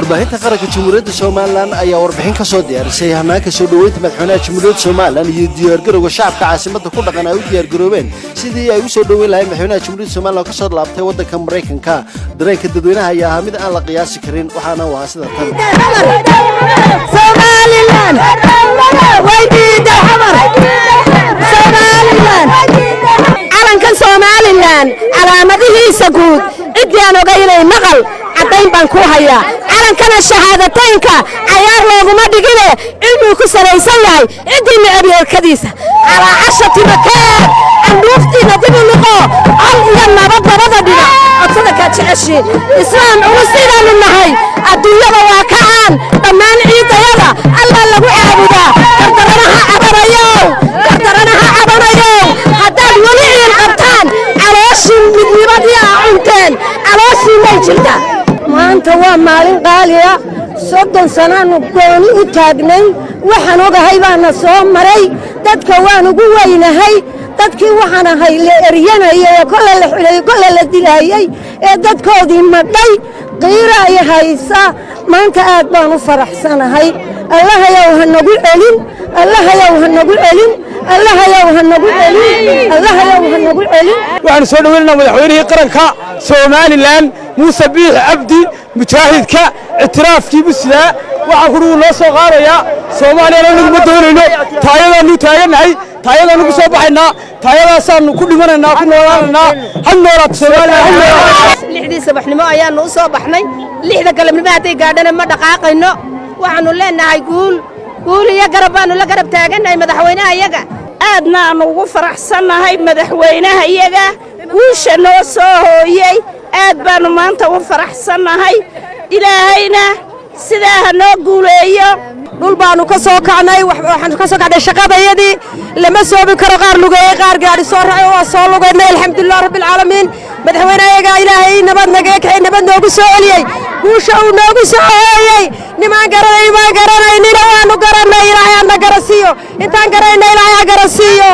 Warbaahinta qaranka Jamhuuriyadda Somaliland ayaa warbixin ka soo diyaarisay hanaanka soo dhoweynta madaxweynaha Jamhuuriyadda Somaliland iyo diyaargarowga shacabka caasimadda ku dhaqan ay u diyaargaroobeen sidii ay u soo dhoweyn lahayn madaxweynaha Jamhuuriyadda Somaliland oo kasoo laabtay waddanka Maraykanka. Dareenka dadweynaha ayaa ahaa mid aan la qiyaasi karin, waxaana u ahaa sida tan. Somaliland way diiday Xamar. Somaliland, calankan Somaliland calaamadihiisa guud ciddii aan ogaynay maqal caddayn baan ku hayaa. Calankana shahaadataynka cayaar looguma dhigine, cilmuu ku salaysan yahay. Ciddii necab yeelkadiisa calaa cashati makeer candhuuftiina dib u liqo. Col iyo nabad labada dhinac codsada kaa jeceshiin. Islaam culus inaannu nahay adduunyada waa ka caan. Dhammaan ciidayada Allaa lagu caabudaa. Gardaranaha cabanayow, gardaranaha cabanayow, haddaad weli ciil qabtaan, calooshii midnimadii aa cunteen calooshiinay jirta. Maanta waa maalin qaaliya. 30 sanaannu gooni u taagnay. Waxaan ogahay baana soo maray. Dadka waan ugu weynahay. Dadkii waxaan ahay la eryanayay oo kolle la xidhay, kolle la dilaayey ee dadkoodii madhay. Qiira ay haysa. Maanta aad baan u faraxsanahay. Allahayow ha nagu celin, Allahayow ha nagu celin, Allahayow ha nagu celin, Allahayow ha nagu celin. Waxaanu soo dhoweynaynaa madaxweynihii qaranka Somaliland, Muuse Biix Cabdi, mujaahidka ictiraafkii busidaa. Waxaan kudhi wuu noo soo qaadayaa. Soomaaliyana naguma doonayno. Taayadaannu taagannahay, taayadaannu ku soo baxaynaa, taayadaasaannu ku dhimanaynaa, ku noolaanaynaa. Ha noolaato Soomaaliya, ha noolaato. 6dii subaxnimo ayaannu u soo baxnay. 6da galabnimo hadday gaadhana ma dhaqaaqayno. Waxaannu leenahay guul, guul iyo garab baannu la garab taagannahay madaxweynaha iyaga. Aadna aanu ugu faraxsannahay madaxweynaha iyaga guusha noo soo hooyey. Aad baannu maanta u faraxsannahay. Ilaahayna sidaa ha noo guuleeyo. Dhul baanu ka soo kacnay, waxaanu ka soo kacnay shaqadayadii lama soobi karo. Qaar lugeeyey, qaar gaadhi soo raacay, waa soo lugeynay. Alxamdulilah rabbilcaalamiin. Madaxweyneyaga Ilaahay nabad nagaga kaxay, nabad noogu soo celiyey, guusha uu noogu soo hooyey. Nimaan garanay waan garanaynina waanu garannay. Ilaahay hana garasiiyo. Intaan garanayna Ilaahay ha garasiiyo.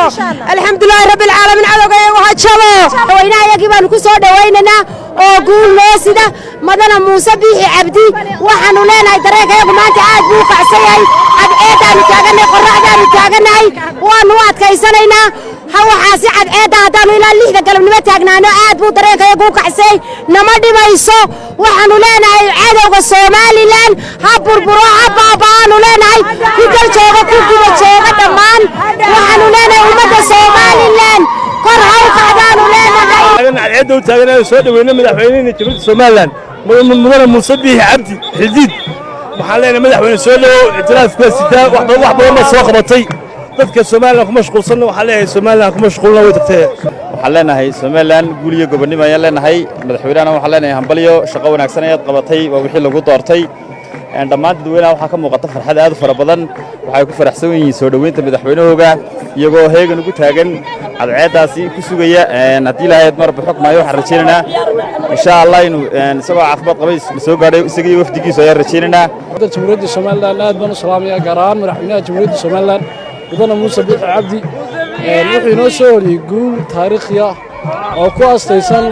Alxamdulilaahi rabbilcaalamiin. Cadowga iyagu ha jabo. Madaxweynaha iyagii baannu ku soo dhowaynaynaa oo guul noo sida, madana Muuse Biixi Cabdi. Waxaannu leenahay dareenka iyagu maanta aad buu u kacsan yahay. Cadceeddaannu taagannahay, qorraxdaannu taagannahay, waannu u adkaysanaynaa. Ha waxaasi cadceedda haddaannu ilaa 6da galabnimo taagnaano, aad buu dareenka iyagu u kacsay, nama dhibayso. Waxaannu leenahay cadowga Somaliland ha burburo, ha baaba'aannu leenahay, ku dal jooga, ku guda jooga dhammaan. Waxaannu leenahay ummadda Somaliland kor ha u kacdaannu leenahay. Cadceedda u taagan soo dhoweyna madaxweynihii Jamhuuriyadda Somaliland, mudane Muuse Biixi Cabdi Xildiid. Waxaan leenahay madaxweyne soo dhowow. Ictiraafku waa sitaa, wax badan baa soo qabatay. Dadka Somaliland ku mashquulsanna waxaan leeyahay Somaliland ku mashquulna way tagtee. Waxaan leenahay Somaliland guul iyo gobonnimo ayaan leenahay. Madaxweynahana waxaan leenahay hambalyo, shaqo wanaagsan ayaad qabatay, waa wixii lagu doortay. Dhammaan dadweynaha waxaa ka muuqata farxad aad u fara badan. Waxay ku faraxsan yihiin soo dhoweynta madaxweynahooga, iyagoo heegan ugu taagan cadceeddaasi ku sugaya. Haddii Ilaahay marba xukmaayo, waxaan rajaynaynaa insha Allah inuu isagoo caafimaad qabay soo gaadhay, isaga iyo wafdigiisu ayaan rajaynaynaa. Jamhuuriyadda Somaliland aad baan u salaamaya, gaar ahaan madaxweynaha Jamhuuriyadda Somaliland, mudane Muuse Biixi Cabdi. Wuxuu inoo soo horiyey guul taariikhi ah oo ku astaysan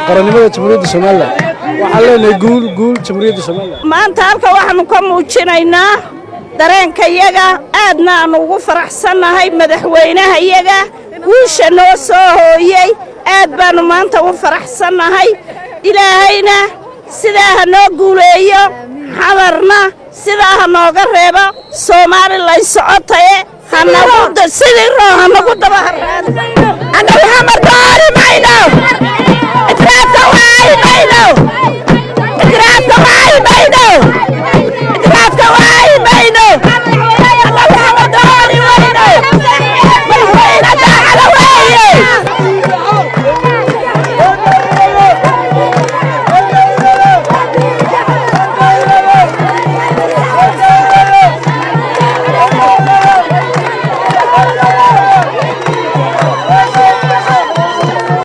qarannimada Jamhuuriyadda Somaliland. Waxaan leenahay guul, guul Jamhuuriyadda Somaliland. Maanta halka waxaannu ka muujinaynaa dareenka iyaga. Aadna aanu ugu faraxsannahay madaxweynaha iyaga guusha noo soo hooyey. Aad baannu maanta u faraxsannahay. Ilaahayna sidaa ha noo guuleeyo, Xamarna sidaa ha nooga reebo. Somaliland socotaye sidii roo ha nagu daba harraado. Annagu Xamar dooni mayno.